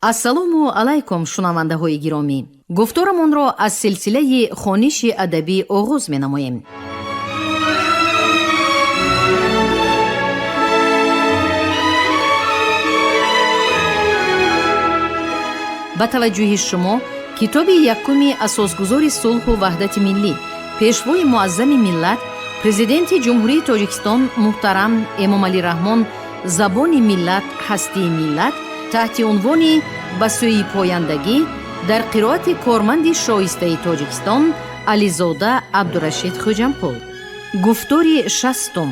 Ассалому алайкум, шунавандаҳои гиромӣ. Гуфторамонро аз силсилаи хониши адабӣ оғоз менамоем. Ба таваҷҷӯҳи шумо китоби якуми асосгузори сулҳу ваҳдати миллӣ, пешвои муаззами миллат, президенти Ҷумҳурии Тоҷикистон муҳтарам Эмомалӣ Раҳмон «Забони миллат, ҳастии миллат» таҳти унвони «Ба сӯи пояндагӣ» дар қироати корманди шоистаи Тоҷикистон Ализода Абдурашид Хӯҷамқул. Гуфтори шастум.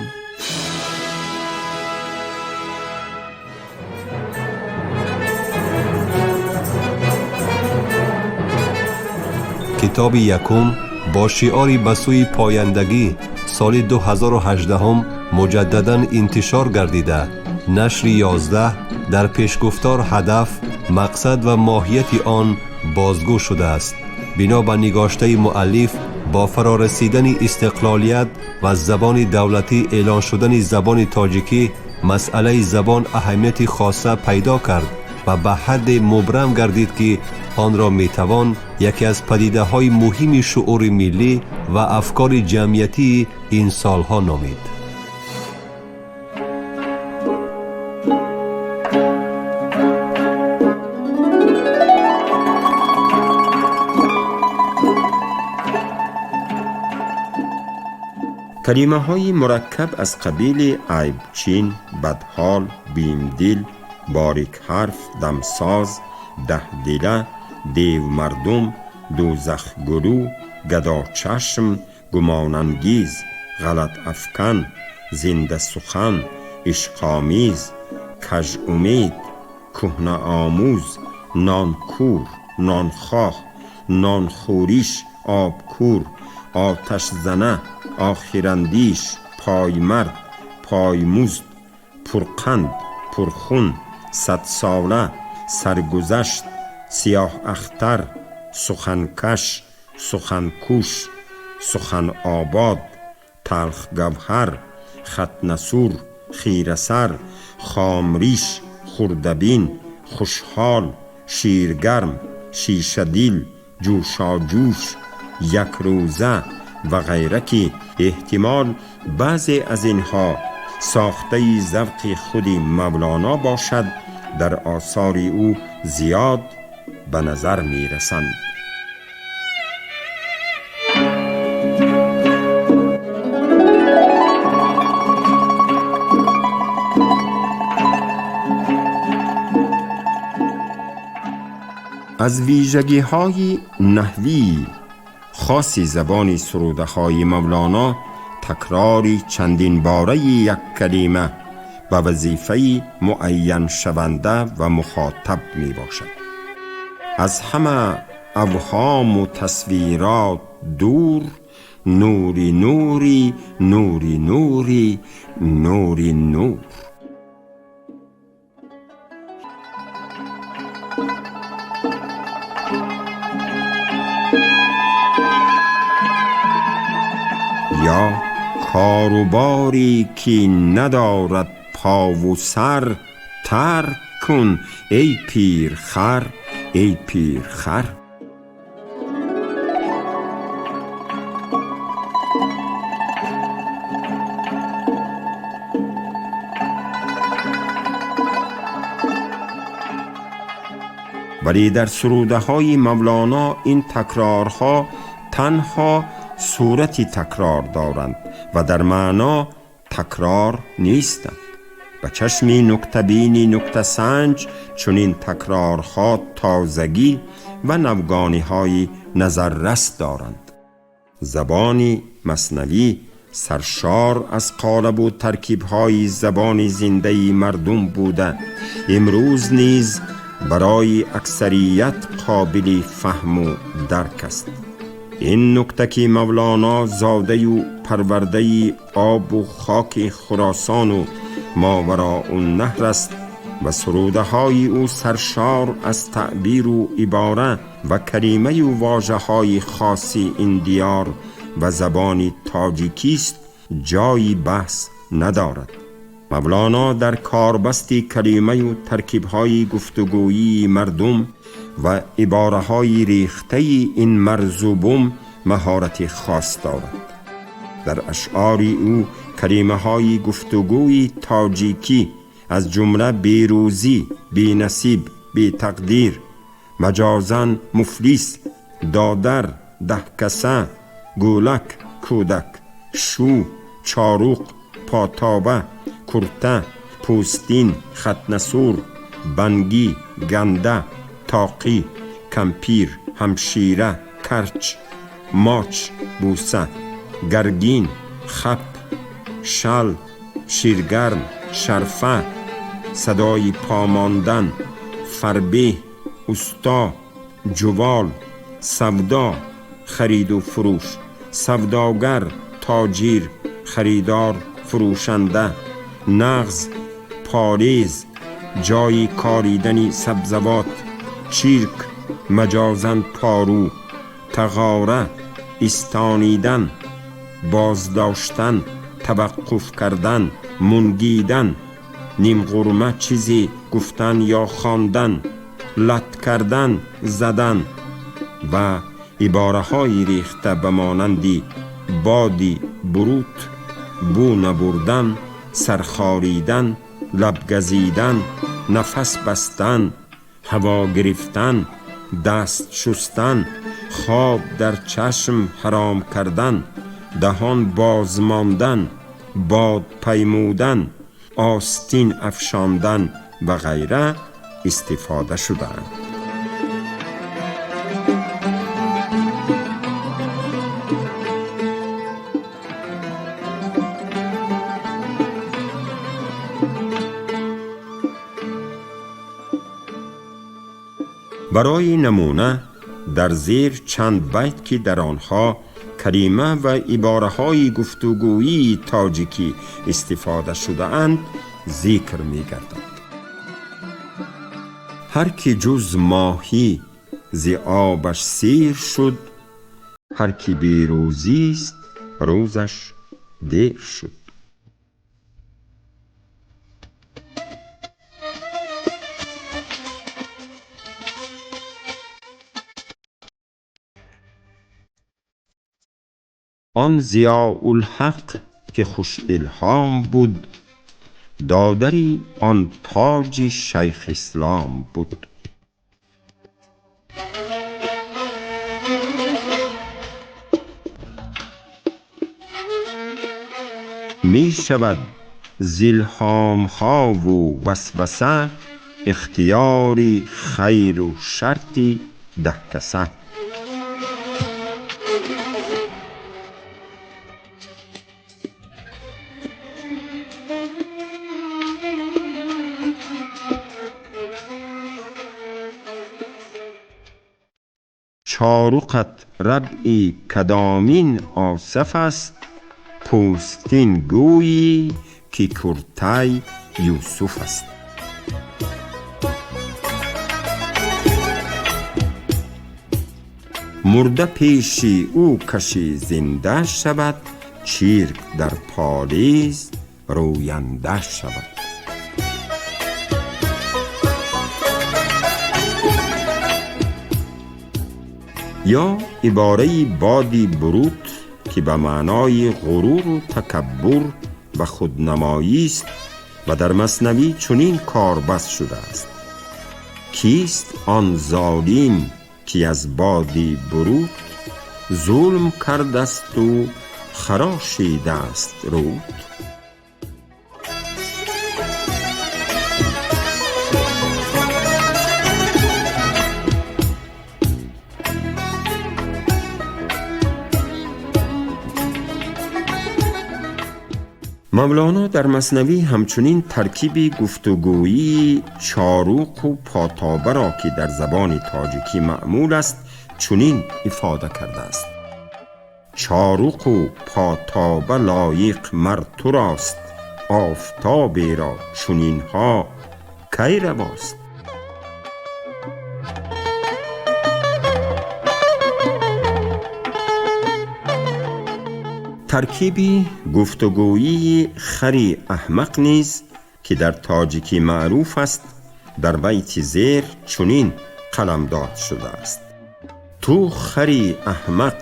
Китоби якум бо шиори «Ба сӯи пояндагӣ» соли 2018 муҷаддадан интишор гардида, нашри 11 дар пешгуфтор ҳадаф, мақсад ва моҳияти он бозгӯ шудааст. Бино ба нигоштаи муаллиф, бо фарорасидани истиқлолият ва забони давлатӣ эълон шудани забони тоҷикӣ, масъалаи забон аҳамияти хоса пайдо кард ва ба ҳадде мубрам гардид, ки онро метавон яке аз падидаҳои муҳими шуури миллӣ ва афкори ҷамъиятии ин солҳо номид. Калимаҳои мураккаб аз қабили айбчин, бадҳол, бимдил, борикҳарф, дамсоз, даҳдила, девмардум, дӯзахгулӯ, гадочашм, гумонангиз, ғалатафкан, зиндасухан, ишқомиз, кажумед, кӯҳнаомӯз, нонкур, нонхоҳ, нонхӯриш, обкур, оташзана, охирандиш, поймард, поймузд, пурқанд, пурхун, садсола, саргузашт, сиёҳахтар, суханкаш, суханкуш, суханобод, талхгавҳар, хатнасур, хирасар, хомриш, хурдабин, хушҳол, ширгарм, шишадил, ҷӯшоҷӯш, якрӯза ва ғайра, ки эҳтимол баъзе аз инҳо сохтаи завқи худи Мавлоно бошад, дар осори ӯ зиёд ба назар мерасанд. Аз вижагиҳои наҳвии хоси забони сурудаҳои Мавлоно такрори чандинбораи як калима ба вазифаи муайяншаванда ва мухотаб мебошад. Аз ҳама авҳому тасвирот дур, нури нури нури нури нури нур. Ё коруборе ки надорад пову сар, тарк кун, эй пирхар, эй пирхар. Вале дар сурудаҳои Мавлоно ин такрорҳо танҳо сурати такрор доранд ва дар маъно такрор нестанд. Ба чашми нуктабини нуктасанҷ чунин такрорҳо тозагӣ ва навгониҳои назаррас доранд. Забони маснавӣ саршор аз қолабу таркибҳои забони зиндаи мардум буда, имрӯз низ барои аксарият қобили фаҳму дарк аст. Ин нукта, ки Мавлоно зодаю парвардаи обу хоки Хуросону Мовароуннаҳр аст ва сурудаҳои ӯ саршор аз таъбиру ибора ва калимаю вожаҳои хоси ин диёр ва забони тоҷикист, ҷои баҳс надорад. Мавлоно дар корбасти калимаю таркибҳои гуфтугӯии мардум ва ибораҳои рехтаи ин марзу бум маҳорати хос дорад. Дар ашъори ӯ калимаҳои гуфтугӯи тоҷикӣ аз ҷумла берӯзӣ, бенасиб, бетақдир, маҷозан муфлис, додар, даҳкаса, гӯлак, кӯдак, шу, чоруқ, потоба, курта, пӯстин, хатнасур, бангӣ, ганда, тоқӣ, кампир, ҳамшира, карч, моч, бӯса, гаргин, хап, шал, ширгарм, шарфа, садои помондан, фарбеҳ, усто, ҷувол, савдо, хариду фурӯш, савдогар, тоҷир, харидор, фурӯшанда, нағз, полез, ҷои коридани сабзавот, чирк, маҷозан порӯ, тағора, истонидан, боздоштан, таваққуф кардан, мунгидан, нимғурма чизе гуфтан ё хондан, лат кардан, задан ва ибораҳои рехта ба монанди боди бурут, бӯ набурдан, сархоридан, лабгазидан, нафас бастан, ҳаво гирифтан, даст шустан, хоб дар чашм ҳаром кардан, даҳон боз мондан, бод паймудан, остин афшондан ва ғайра истифода шудаанд. Барои намуна дар зер чанд байт, ки дар онҳо калима ва ибораҳои гуфтугӯии тоҷикӣ истифода шудаанд, зикр мегардад. Ҳар ки ҷуз моҳӣ зи обаш сер шуд, ҳар ки берӯзист рӯзаш дер шуд. Он Зиёулҳақ ки хушилҳом буд, додари он тоҷи шайх ислом буд. Мешавад зилҳомҳову васваса, ихтиёри хайру шарти даҳкаса. Чоруқат рабъи кадомин осаф аст, пӯстин гӯйӣ ки куртай Юсуф аст. Мурда пеши ӯ каши зинда шавад, чирк дар полез рӯянда шавад. Ё ибораи боди бурут, ки ба маънои ғуруру такаббур ва худнамоист ва дар маснавӣ чунин корбаст шудааст: кист он золим ки аз боди бурут зулм кардасту харошидааст руд? Мавлоно дар маснавӣ ҳамчунин таркиби гуфтугӯии чоруқу потобаро, ки дар забони тоҷикӣ маъмул аст, чунин ифода кардааст: чоруқу потоба лоиқ мар турост, офтоберо чунинҳо кай равост? Таркиби гуфтугӯии хари аҳмақ низ ки дар тоҷикӣ маъруф аст, дар байти зер чунин қаламдод шудааст: ту хари аҳмақ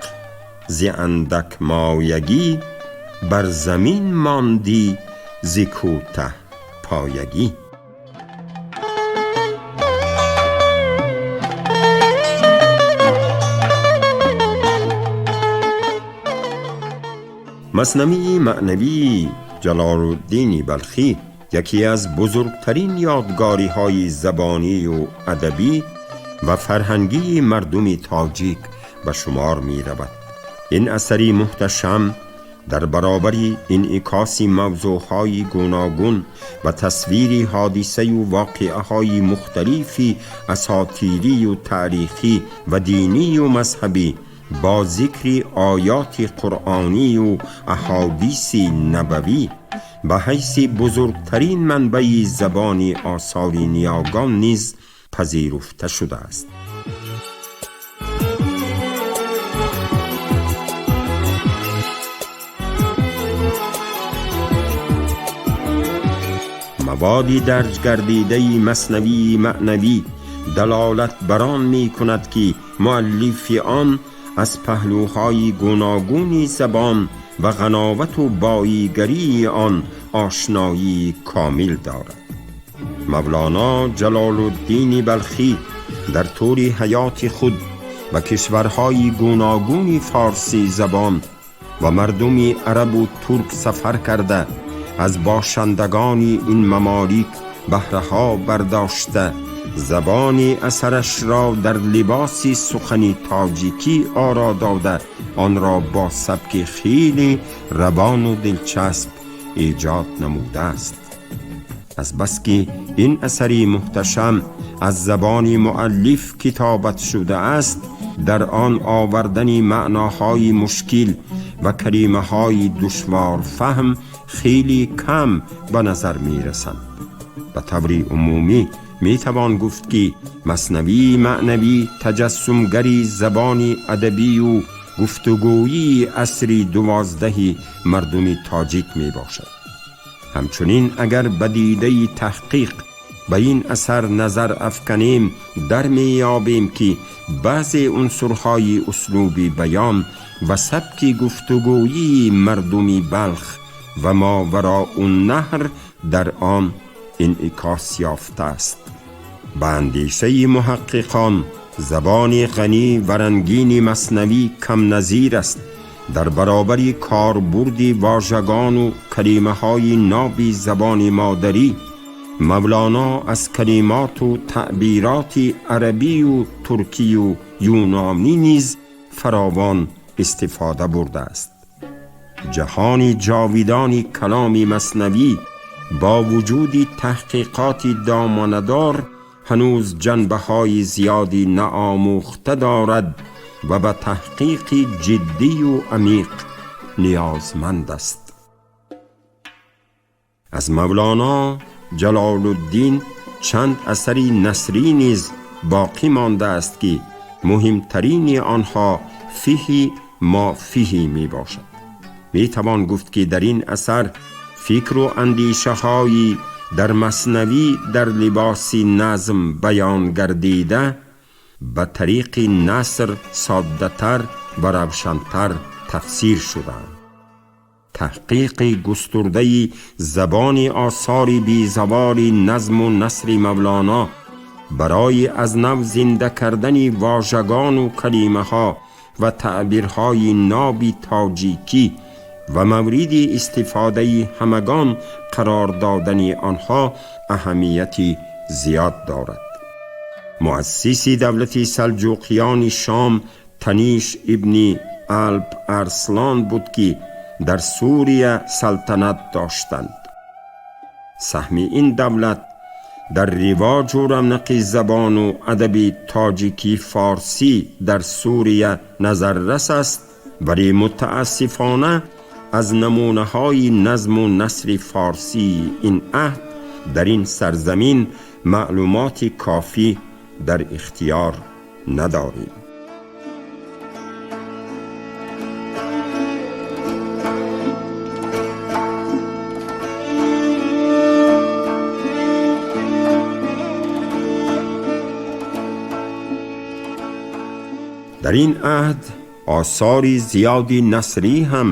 зи андак моягӣ, бар замин мондӣ зи кӯтаҳ поягӣ. Маснавии маънавии Ҷалолуддини Балхӣ яке аз бузургтарин ёдгориҳои забонию адабӣ ва фарҳангии мардуми тоҷик ба шумор меравад. Ин асари муҳташам дар баробари инъикоси мавзӯъҳои гуногун ва тасвири ҳодисаю воқеаҳои мухталифи асотирию таърихӣ ва динию мазҳабӣ бо зикри оёти қуръонию аҳодиси набавӣ ба ҳайси бузургтарин манбаи забони осори ниёгон низ пазируфта шудааст. Маводи дарҷгардидаи маснавии маънавӣ далолат бар он мекунад, ки муаллифи он аз паҳлӯҳои гуногуни забон ва ғановату боигарии он ошноии комил дорад. Мавлоно Ҷалолуддини Балхӣ дар тӯли ҳаёти худ ба кишварҳои гуногуни форсӣ забон ва мардуми арабу турк сафар карда, аз бошандагони ин мамолик баҳраҳо бардошта, забони асарашро дар либоси сухани тоҷикӣ оро дода, онро бо сабки хеле равону дилчасп эҷод намудааст. Азбаски ин асари муҳташам аз забони муаллиф китобат шудааст, дар он овардани маъноҳои мушкил ва калимаҳои душворфаҳм хеле кам ба назар мерасанд. Ба таври умумӣ метавон гуфт, ки маснавии маънавӣ таҷассумгари забони адабию гуфтугӯии асри 12-и мардуми тоҷик мебошад. Ҳамчунин агар ба дидаи таҳқиқ ба ин асар назар афканем, дар меёбем, ки баъзе унсурҳои услуби баён ва сабки гуфтугӯии мардуми Балх ва Мовароуннаҳр дар он инъикос ёфтааст. Ба андешаи муҳаққиқон, забони ғанӣ ва рангини маснавӣ камназир аст. Дар баробари корбурди вожагону калимаҳои ноби забони модарӣ, Мавлоно аз калимоту таъбироти арабию туркию юнонӣ низ фаровон истифода бурдааст. Ҷаҳони ҷовидони каломи маснавӣ бо вуҷуди таҳқиқоти доманадор ҳанӯз ҷанбаҳои зиёди наомӯхта дорад ва ба таҳқиқи ҷиддию амиқ ниёзманд аст. Аз Мавлоно Ҷалолуддин чанд асари насрӣ низ боқӣ мондааст, ки муҳимтарини онҳо Фиҳи мо фиҳӣ мебошад. Метавон гуфт, ки дар ин асар фикру андешаҳои дар маснавӣ дар либоси назм баён гардида ба тариқи наср соддатар ва равшантар тафсир шудаанд. Таҳқиқи густурдаи забони осори безаволи назму насри Мавлоно барои аз нав зинда кардани вожагону калимаҳо ва таъбирҳои ноби тоҷикӣ ва мавриди истифодаи ҳамагон қарор додани онҳо аҳамияти зиёд дорад. Муассиси давлати салҷуқиёни Шом Таниш ибни Алп Арслон буд, ки дар Сурия салтанат доштанд. Саҳми ин давлат дар ривоҷу равнақи забону адаби тоҷикӣ форсӣ дар Сурия назаррас аст, вале мутаассифона аз намунаҳои назму насри форсии ин аҳд дар ин сарзамин маълумоти кофӣ дар ихтиёр надорем. Дар ин аҳд осори зиёди насрӣ ҳам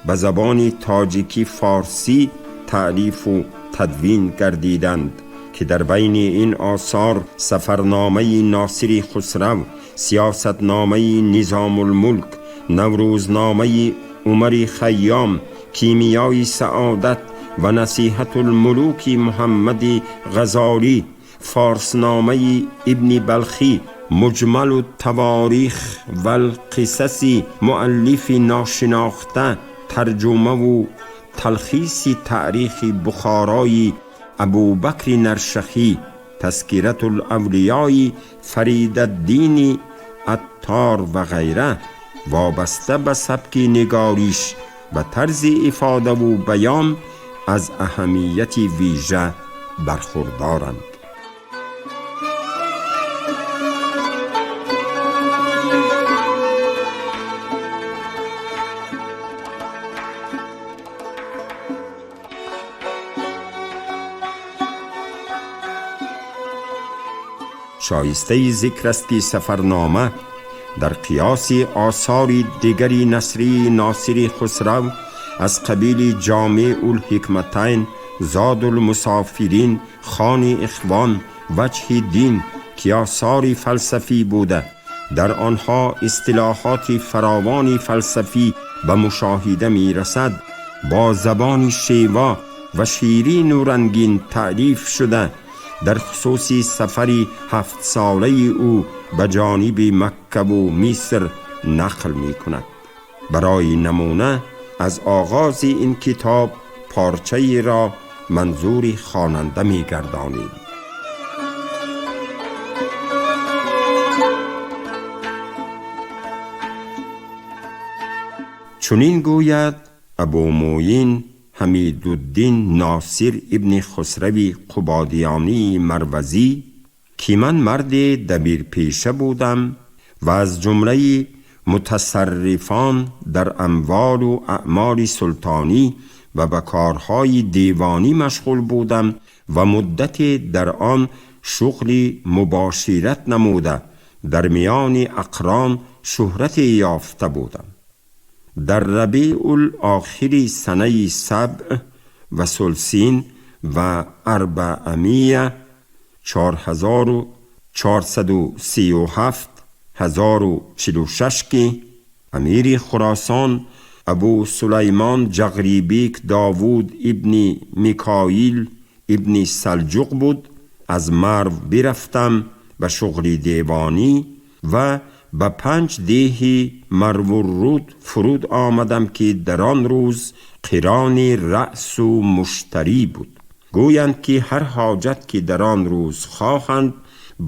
ба забони тоҷикӣ форсӣ таълифу тадвин гардиданд ки дар байни ин осор сафарномаи Носири Хусрав, сиёсатномаи Низомулмулк, Наврӯзномаи Умари Хайём, Кимиёи саодат ва Насиҳатулмулуки Муҳаммади Ғазолӣ, Форсномаи Ибни Балхӣ, Муҷмалу таворих валқисаси муаллифи ношинохта, тарҷумаву талхиси таърихи Бухорои Абубакри Наршахӣ, Тазкиратулавлиёи Фаридаддини Аттор ва ғайра вобаста ба сабки нигориш ва тарзи ифодаву баён аз аҳамияти вижа бархурдоранд. Шоистаи зикр аст ки сафарнома дар қиёси осори дигари насрии Носири Хусрав аз қабили Ҷомеъулҳикматайн, Зодулмусофирин, Хони Ихвон, Ваҷҳи дин ки осори фалсафӣ буда, дар онҳо истилоҳоти фаровони фалсафӣ ба мушоҳида мерасад, бо забони шева ва ширину рангин таълиф шуда, дар хусуси сафари ҳафтсолаи ӯ ба ҷониби Маккаву Миср нақл мекунад. Барои намуна аз оғози ин китоб порчаеро манзури хонанда мегардонем. Чунин гӯяд Абумӯин Ҳамидуддин Носир ибни Хусрави Қубодиёнии Марвазӣ ки ман марди дабирпеша будам ва аз ҷумлаи мутасаррифон дар амволу аъмоли султонӣ ва ба корҳои девонӣ машғул будам ва муддате дар он шуғли мубошират намуда дар миёни ақрон шӯҳрате ёфта будам. Дар рабеъул охири санаи сабъ ва сулсин ва арбаамия 4437 1046 ки амири Хуросон Абу Сулаймон Ҷағрибик Довуд ибни Микоил ибни Салҷуқ буд, аз Марв бирафтам ба шуғли девонӣ ва ба панҷ деҳи Марвурруд фуруд омадам ки дар он рӯз қирони раъсу муштарӣ буд. Гӯянд ки ҳар ҳоҷат ки дар он рӯз хоҳанд,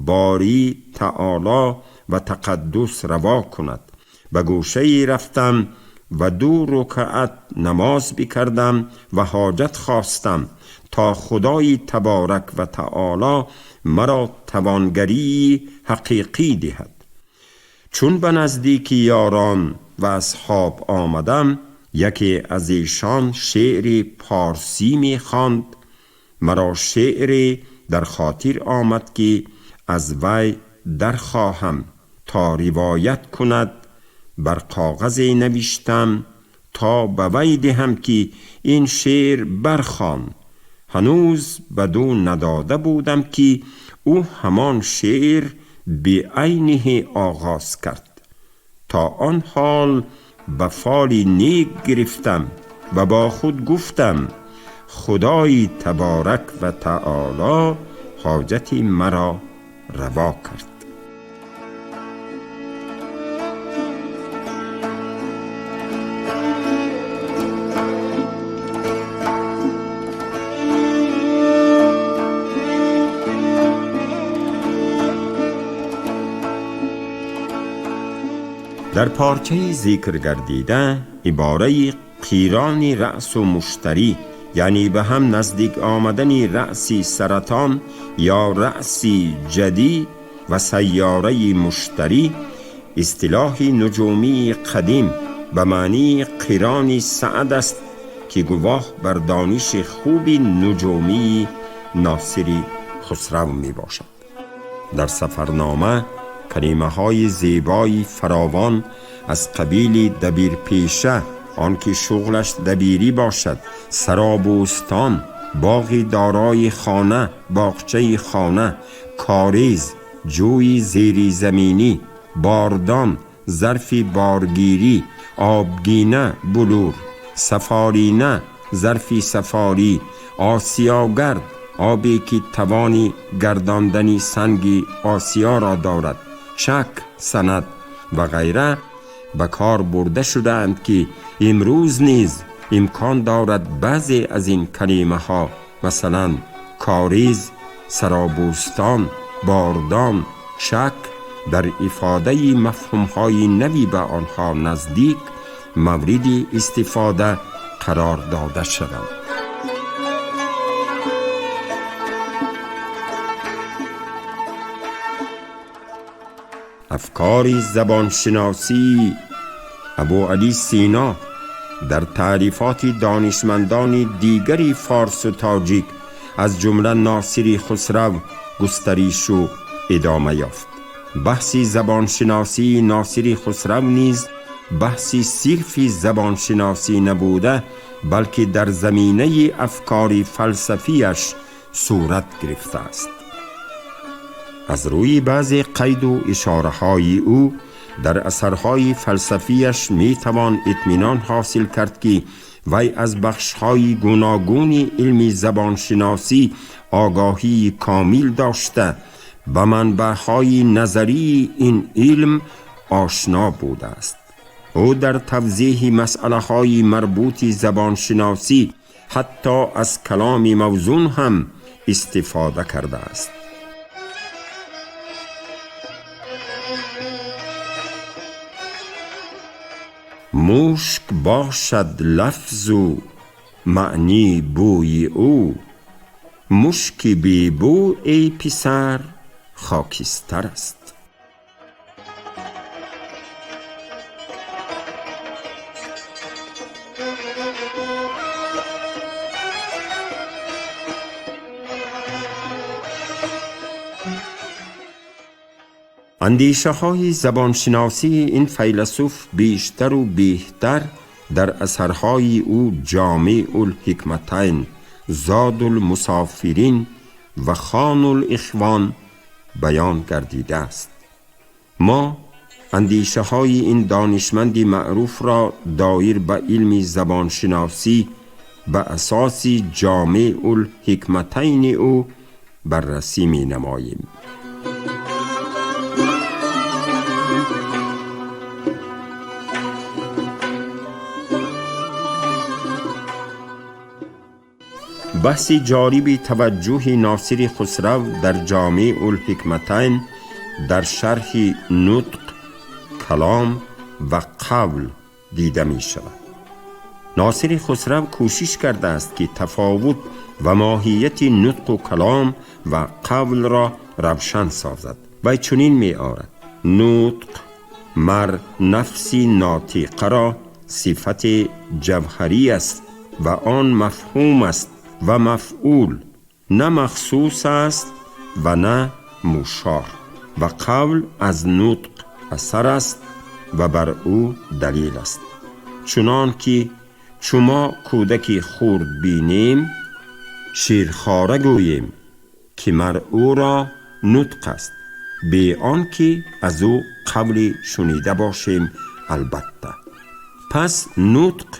Борӣ Таоло ва тақаддус раво кунад. Ба гӯшае рафтам ва ду рукаат намоз бикардам ва ҳоҷат хостам то Худои таборак ва таоло маро тавонгарии ҳақиқӣ диҳад. Чун ба наздики ёрон ва асҳоб омадам, яке аз эшон шеъри порсӣ мехонд. Маро шеъре дар хотир омад ки аз вай дархоҳам то ривоят кунад. Бар коғазе навиштам то ба вай диҳам ки ин шеър бархон. Ҳанӯз ба ду надода будам ки ӯ ҳамон шеър беайниҳе оғоз кард. То он ҳол ба фоли нек гирифтам ва бо худ гуфтам: Худои таборак ва таоло ҳоҷати маро раво кард. Дар порчаи зикр гардида ибораи қирони раъсу муштарӣ, яъне ба ҳам наздик омадани раъси саратон ё раъси ҷадӣ ва сайёраи муштарӣ, истилоҳи нуҷумии қадим ба маънии қирони саъд аст ки гувоҳ бар дониши хуби нуҷумии Носири Хусрав мебошад. Дар сафарнома Калимаҳои зебои фаровон аз қабили дабирпеша, он ки шуғлаш дабирӣ бошад, саробӯстон, боғи дорои хона, боғчаи хона, корез, ҷӯи зеризаминӣ, бордон, зарфи боргирӣ, обгина, булур, сафолина, зарфи сафолӣ, осиёгард, обе ки тавони гардондани санги осиёро дорад, чак, санад ва ғайра ба кор бурда шудаанд, ки имрӯз низ имкон дорад баъзе аз ин калимаҳо, масалан кориз, саробӯстон, бордон, чак, дар ифодаи мафҳумҳои нави ба онҳо наздик мавриди истифода қарор дода шаванд. Афкори забоншиносии Абӯалӣ Сино дар таърифоти донишмандони дигари форсу тоҷик, аз ҷумла Носири Хусрав, густаришу идома ёфт. Баҳси забоншиносии Носири Хусрав низ баҳси сирфи забоншиносӣ набуда, балки дар заминаи афкори фалсафияш сурат гирифтааст. Аз рӯи баъзе қайду ишораҳои ӯ дар асарҳои фалсафияш метавон итминон ҳосил кард, ки вай аз бахшҳои гуногуни илми забоншиносӣ огоҳии комил дошта, ба манбаъҳои назарии ин илм ошно будааст. Ӯ дар тавзеҳи масъалаҳои марбути забоншиносӣ ҳатто аз каломи мавзун ҳам истифода кардааст. Мушк бошад лафзу маънӣ бӯи ӯ, мушки бебӯ, эй писар, хокистар аст. Андешаҳои забоншиносии ин файласуф бештару беҳтар дар асарҳои ӯ Ҷомеъулҳикматайн, Зодулмусофирин ва Хонул-ихвон баён гардидааст. Мо андешаҳои ин донишманди маъруфро доир ба илми забоншиносӣ ба асоси Ҷомеъулҳикматайни ӯ баррасӣ менамоем. Баҳси ҷолиби таваҷҷӯҳи Носири Хусрав дар Ҷомеъулҳикматайн дар шарҳи нутқ, калом ва қавл дида мешавад. Носири Хусрав кӯшиш кардааст, ки тафовут ва моҳияти нутқу калом ва қавлро равшан созад. Вай чунин меорад: нутқ мар нафси нотиқаро сифати ҷавҳарӣ аст ва он мафҳум аст ва мафъул, на махсус аст ва на мушор, ва қавл аз нутқ асар аст ва бар ӯ далил аст. Чунон ки чумо кӯдаки хурд бинем, ширхора гӯем, ки мар ӯро нутқ аст, бе он ки аз ӯ қавле шунида бошем албатта. Пас нутқ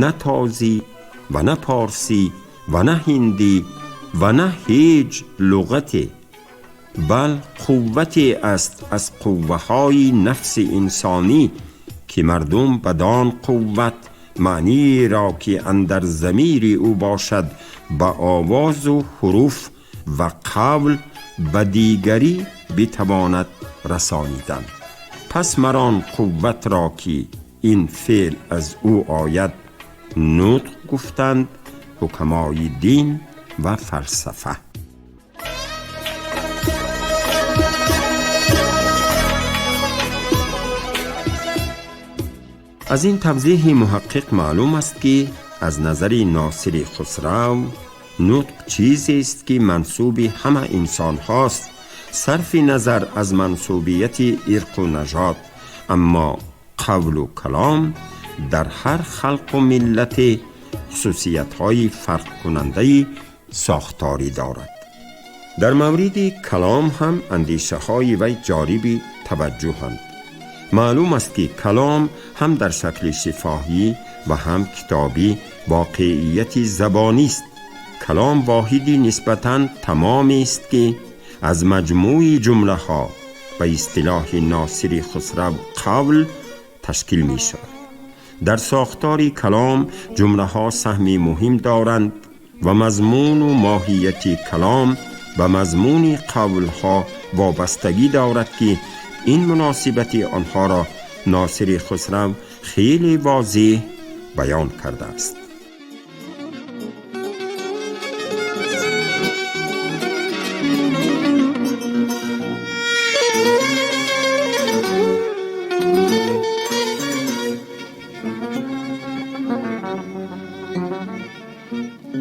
на тозӣ ва на порсӣ ва на ҳиндӣ ва на ҳеҷ луғате, бал қуввате аст аз қувваҳои нафси инсонӣ, ки мардум бадон қувват маъниеро, ки андар замири ӯ бошад, ба овозу ҳуруф ва қавл ба дигарӣ битавонад расонидан. Пас мар он қувватро, ки ин феъл аз ӯ ояд, нутқ гуфтанд ҳукамои дин ва фалсафа. Аз ин тавзеҳи муҳаққиқ маълум аст, ки аз назари Носири Хусрав нутқ чизест, ки мансуби ҳама инсонҳост, Сарфи назар аз мансубияти ирқу нажод, аммо қавлу калом дар ҳар халқу миллате хусусиятҳои фарқкунандаи сохторӣ дорад. Дар мавриди калом ҳам андешаҳои вай ҷолиби таваҷҷӯҳанд. Маълум аст, ки калом ҳам дар шакли шифоҳӣ ва ҳам китобӣ воқеияти забонист. Калом воҳиди нисбатан тамомест, ки аз маҷмӯи ҷумлаҳо, ба истилоҳи Носири Хусрав қавл, ташкил мешавад. Дар сохтори калом ҷумлаҳо саҳми муҳим доранд ва мазмуну моҳияти калом ба мазмуни қавлҳо вобастагӣ дорад, ки ин муносибати онҳоро Носири Хусрав хеле возеҳ баён кардааст.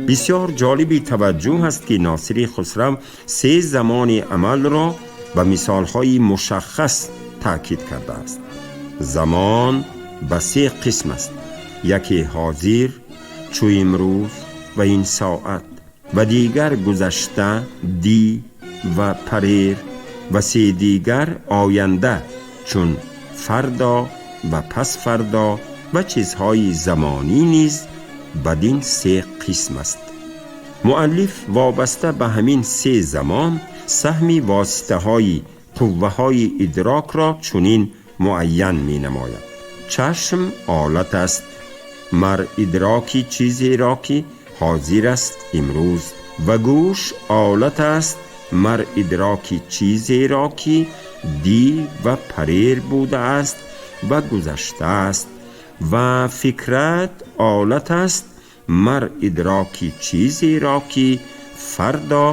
Бисёр ҷолиби таваҷҷӯҳ аст, ки Носири Хусрав се замони амалро ба мисолҳои мушаххас таъкид кардааст. Замон ба се қисм аст: яке ҳозир, чу имрӯз ва ин соат, ва дигар гузашта, дӣ ва парер, ва се дигар оянда, чун фардо ва пасфардо, ва чизҳои замонӣ низ бадин се қисм аст. Муаллиф вобаста ба ҳамин се замон саҳми воситаҳои қувваҳои идрокро чунин муайян менамояд: чашм олат аст мар идроки чизеро, ки ҳозир аст, имрӯз, ва гӯш олат аст мар идроки чизеро, ки дӣ ва парер будааст ва гузаштааст, ва фикрат олат аст мар идроки чизеро, ки фардо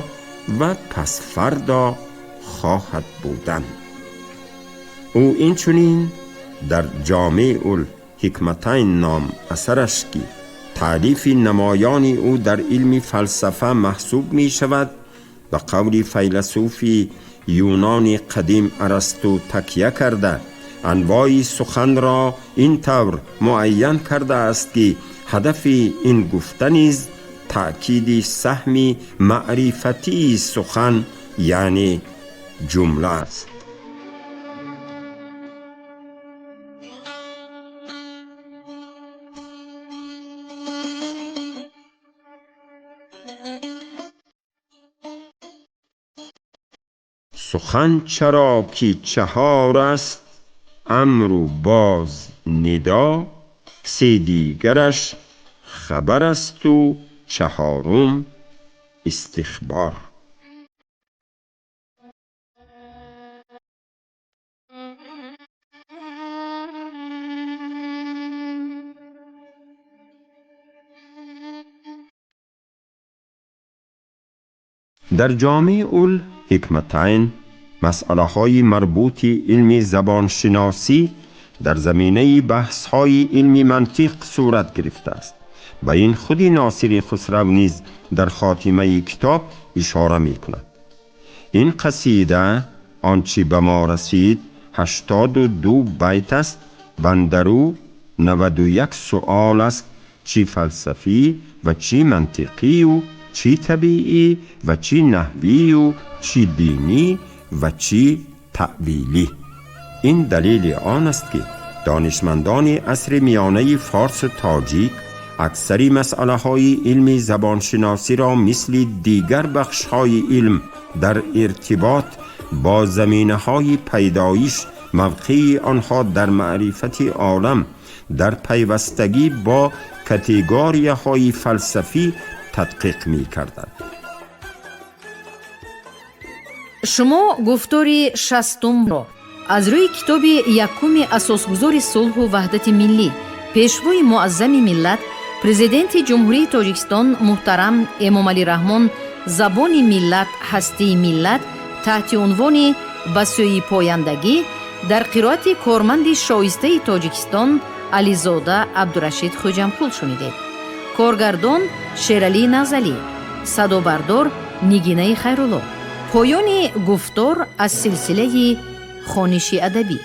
ва пасфардо хоҳад будан. Ӯ инчунин дар Ҷомеъул ҳикматайн ном асараш, ки таълифи намоёни ӯ дар илми фалсафа маҳсуб мешавад, ба қавли файласуфи юнони қадим Арасту такя карда, анвои суханро ин тавр муайян кардааст, ки ҳадафи ин гуфта низ таъкиди саҳми маърифатии сухан, яъне ҷумла аст. Сухан чаро ки чаҳор аст, амру боз нидо, се дигараш хабар асту чаҳорум истихбор. Дар Ҷомеъул ҳикматайн масъалаҳои марбути илми забоншиносӣ дар заминаи баҳсҳои илми мантиқ сурат гирифтааст ва ин худи Носири Хусрав низ дар хотимаи китоб ишора мекунад. Ин қасида, он чӣ ба мо расид, 82 байт аст вандару 91 суол аст, чӣ фалсафӣ ва чӣ мантиқию, чӣ табиӣ ва чӣ наҳвию, чӣ динӣ ва чӣ таъвилӣ. Ин далели он аст, ки донишмандони асри миёнаи форсу тоҷик аксари масъалаҳои илми забоншиносиро мисли дигар бахшҳои илм дар иртибот бо заминаҳои пайдоиш, мавқеи онҳо дар маърифати олам, дар пайвастагӣ бо категорияҳои фалсафӣ тадқиқ мекарданд. Шумо гуфтори шастумро аз рӯи китоби якуми асосгузори сулҳу ваҳдати миллӣ, пешвои муаззами миллат, Президенти Ҷумҳурии Тоҷикистон муҳтарам Эмомалӣ Раҳмон «Забони миллат – ҳастии миллат» таҳти унвони «Ба сӯи пояндагӣ» дар қироати корманди шоистаи Тоҷикистон Ализода Абдурашид Хӯҷамқул шунидед. Коргардон Шералӣ Назалӣ, садобардор Нигинаи Хайрулло. Поёни гуфтор аз силсилаи хониши адабӣ.